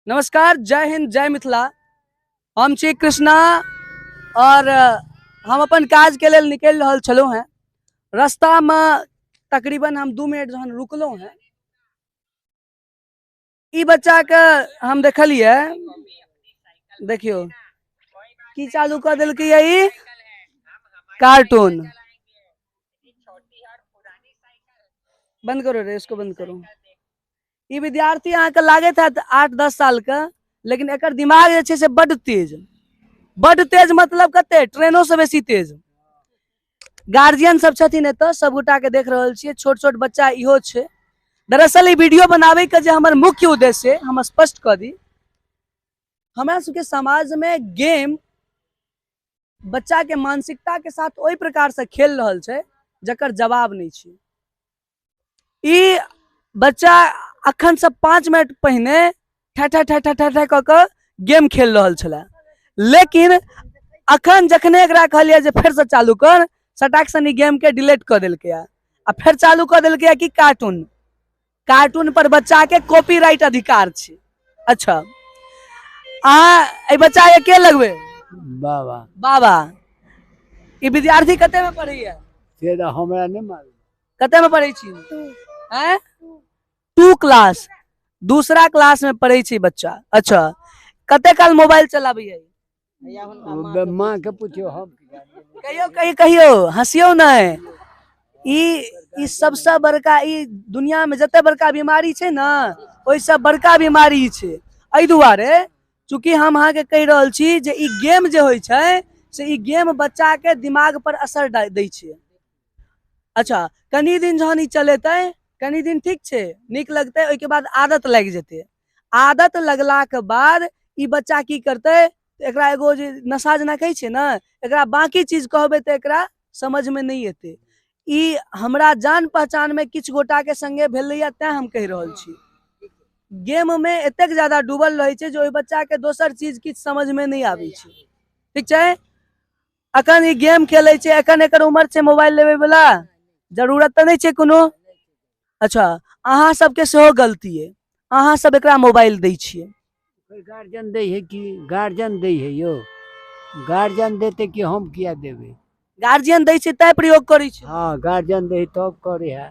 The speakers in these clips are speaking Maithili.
नमस्कार, जय हिंद, जय मिथिला। हम छी कृष्णा और हम अपन काज के लेल निकलि रहल छलहुँ हेँ। रास्तामे तकरीबन हम 2 मिनट जहन रुकलहुँ हेँ, ई बच्चाके हम देखलियै, देखियौ की चालू कऽ देलकै ई कार्टून। बंद करो रे, इसको बंद करो। ई विद्यार्थी अहाँके लागैत हैत 8-10 सालके, लेकिन एकर दिमाग जे छै से बड्ड तेज, बड्ड तेज, मतलब कते ट्रेनोसँ बेसी तेज। गार्जियन सब छथिन एतऽ, सब गोटा के देख रहल छियै, छोट छोट बच्चा इहो छै। दरअसल ई वीडियो बनाबै के जे हमर मुख्य उद्देश्य, हम स्पष्ट कऽ दी, हमरा सबके समाज में गेम बच्चा के मानसिकता के साथ ओहि प्रकार से खेल रहल छै जकर जवाब नहि छै। ई बच्चा अखन से 5 मिनट पहिने ठा ठा ठा ठा ठा ठा कऽ कऽ गेम खेल रहल छलै, लेकिन अखन जखने एकरा कहलियै जे फेरसँ चालू कर, सटाक सन ई गेमके डिलीट कऽ देलकै आ फेर चालू कऽ देलकै कि कार्टून। कार्टून पर बच्चाके कॉपीराइट अधिकार छै। अच्छा, अहाँ एहि बच्चाके के लगबै? बाबा। बाबा। ई विद्यार्थी कते में पढ़ैया? से तऽ हमरा नहि मालूम। कते में पढ़ै छी? हैं? 2 क्लास, दूसरा क्लास में पढ़ै छी बच्चा। अच्छा, कते काल मोबाइल चलाबैया? माँ के पूछियो, हम कहियो कही कहियो हंसियो नहीं। ई सबसे बड़का, ई दुनिया में जते बड़का बीमारी छै ना, ओहिसँ बड़का बीमारी छै। एहि दुआरे चूँकि हम अहाँके कहि रहल छी जे ई गेम जे होइ छै से ई गेम बच्चा के दिमाग पर असर दै छै। अच्छा, कनी दिन जहन ई चलेतै, कनी दिन ठीक छै, नीक लगतै, ओहिके बाद आदत लागि जेतै। आदत लगलाके बाद ई बच्चा की करतै, एकरा एगो जे नशा जेना कहै छै ने, एकरा बाँकी चीज कहबै तऽ एकरा समझमे नहि एतै। ई हमरा जान पहचानमे किछु गोटाके सङ्गे भेलैए, तैँ हम कहि रहल छी। गेममे एतेक ज्यादा डूबल रहै छै जे ओहि बच्चाके दोसर चीज किछु समझमे नहि आबै छै। ठीक छै, अखन ई गेम खेलै छै, अखन एकर उमर छै मोबाइल लेबै वला, जरूरत तऽ नहि छै कोनो। अच्छा, अहाँ सबके सेहो गलती अइ, अहाँ सब एकरा मोबाइल दै छियै। गार्जियन दै है कि? गार्जियन दै है यौ, गार्जियन देतै कि हम किया देबै? गार्जियन दै छै तैं प्रयोग करै छै। हँ, गार्जियन दै तब करै है।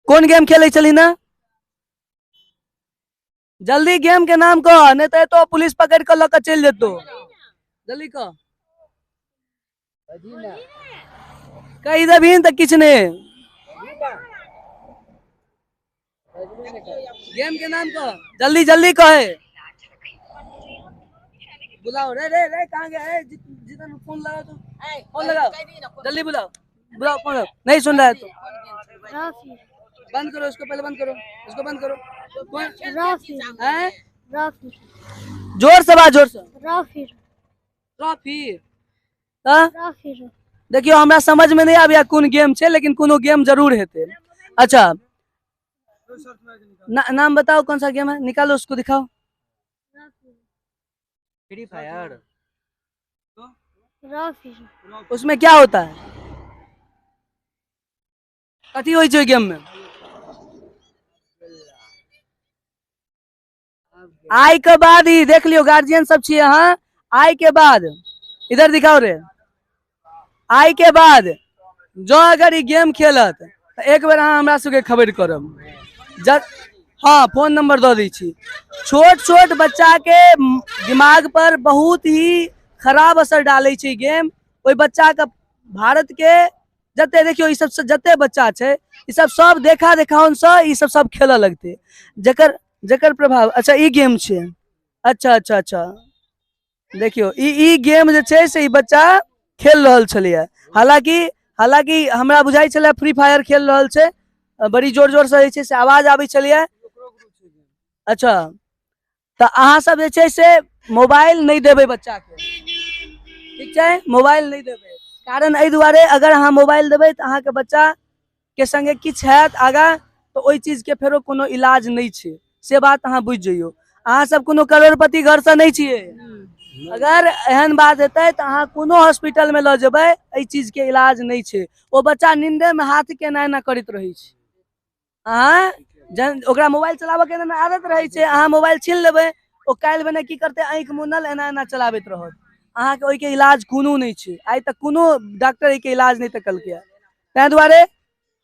कोन गेम खेलै छली ना? जल्दी गेम के नाम कह, नहीं तो एतो पुलिस पकड़ के लऽ के चलि जेतो। जल्दी कह। कहि देबही तऽ किछु नहि। गेम के नाम कह, जल्दी जल्दी कहे। बुलाओ रे रे रे, कहाँ गया? ए, जितन फोन लगाओ, तो फोन लगाओ, जल्दी बुलाओ, बुलाओ फोन लगाओ। नहीं सुन रहा है तो बंद करो इसको, पहले बंद करो इसको, बंद करो। कौन? हैं? जोर से बात, जोर से। ट्रॉफी। हाँ? देखियो हमरा समझ में नहीं आबैया कोन गेम छै, लेकिन कोनो गेम जरूर हेतै। अच्छा, नाम बताओ कौन सा गेम है, निकालो उसको, दिखाओ। Free fire. उसमें क्या होता है? कथी होइ छै गेम में? आइ के बाद ही देख लियो, गार्जियन सब छियै अहाँ, आइ के बाद इधर दिखाओ रे, आइ के बाद जो अगर ई गेम खेलत तऽ एक बेर अहाँ हमरा सबके खबर करब। हाँ, फोन नंबर दऽ दै छी। छोट छोट बच्चा के दिमाग पर बहुत ही खराब असर डालै छै गेम। ओहि बच्चा के भारत के जते देखियौ ई सब जते बच्चा छै, ई सब सब देखा देखाउन से ई सब सब खेलऽ लगतै, जकर प्रभाव। अच्छा, ई गेम छै। अच्छा अच्छा अच्छा, देखियौ ई गेम जे छै से ई बच्चा खेल रहल छलैया। हालांकि हमरा बुझाइ छलै फ्री फायर खेल रहल छै, बड़ी जोर जोर से जे छै से आवाज आबै छलैया। अच्छा, तऽ अहाँ सब जे छै से मोबाइल नहि देबै बच्चाके, ठीक छै? मोबाइल नहि देबै, कारण एहि दुआरे अगर अहाँ मोबाइल देबै तऽ अहाँके बच्चाके सङ्गे किछु हैत आगाँ, तऽ ओहि चीजके फेरो कोनो इलाज नहि छै, से बात अहाँ बुझि जइयौ। अहाँ सब कोनो करोड़पति घरसँ नहि छियै, अगर एहन बात हेतै तऽ अहाँ कोनो हॉस्पिटलमे लऽ जेबै, एहि चीजके इलाज नहि छै। ओ बच्चा नींदेमे हाथके एना एना करैत रहै छै। अहाँ जहन ओकरा मोबाइल चलाबऽके एना आदत रहै छै, अहाँ मोबाइल छीन लेबै, ओ काल्हि भने की करतै, आँखि मुनल एना एना चलाबैत रहत। अहाँके ओहिके इलाज कोनो नहि छै, आइ तक कोनो डॉक्टर एहिके इलाज नहि तकलकै। ताहि दुआरे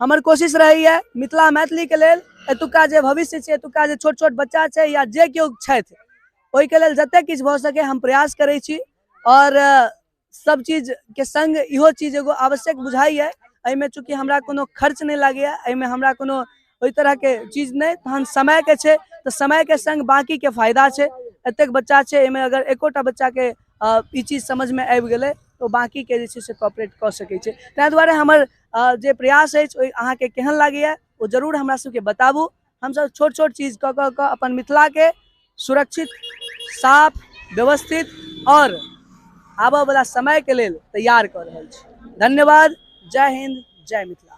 हमर कोशिश रहैए मिथिला मैथिलीके लेल, एतुका जे भविष्य छै, एतुका जे छोट छोट बच्चा छै या जे केओ छथि, ओहिके लेल जतेक किछु भऽ सकै हम प्रयास करै छी। आओर सब चीजके संग इहो चीज एगो आवश्यक बुझाइए। एहिमे चूँकि हमरा कोनो खर्च नहि लागैए, एहिमे हमरा कोनो ओहि तरहके चीज नहि, तहन समयके छै तऽ समयके संग बाँकीके फायदा छै। एतेक बच्चा छै, एहिमे अगर एकोटा बच्चाके ई चीज समझमे आबि गेलै तऽ बाँकीके जे छै से कॉपरेट कऽ सकै छै। ताहि दुआरे हमर जे प्रयास अछि ओहि अहाँके केहन लागैए ओ जरूर हमरा सबके बताबू। हमसब छोट छोट चीज कऽ कऽ कऽ अपन मिथिलाके सुरक्षित, साफ, व्यवस्थित आओर आबऽवला समयके लेल तैयार कऽ रहल छी। धन्यवाद। जय हिन्द, जय मिथिला।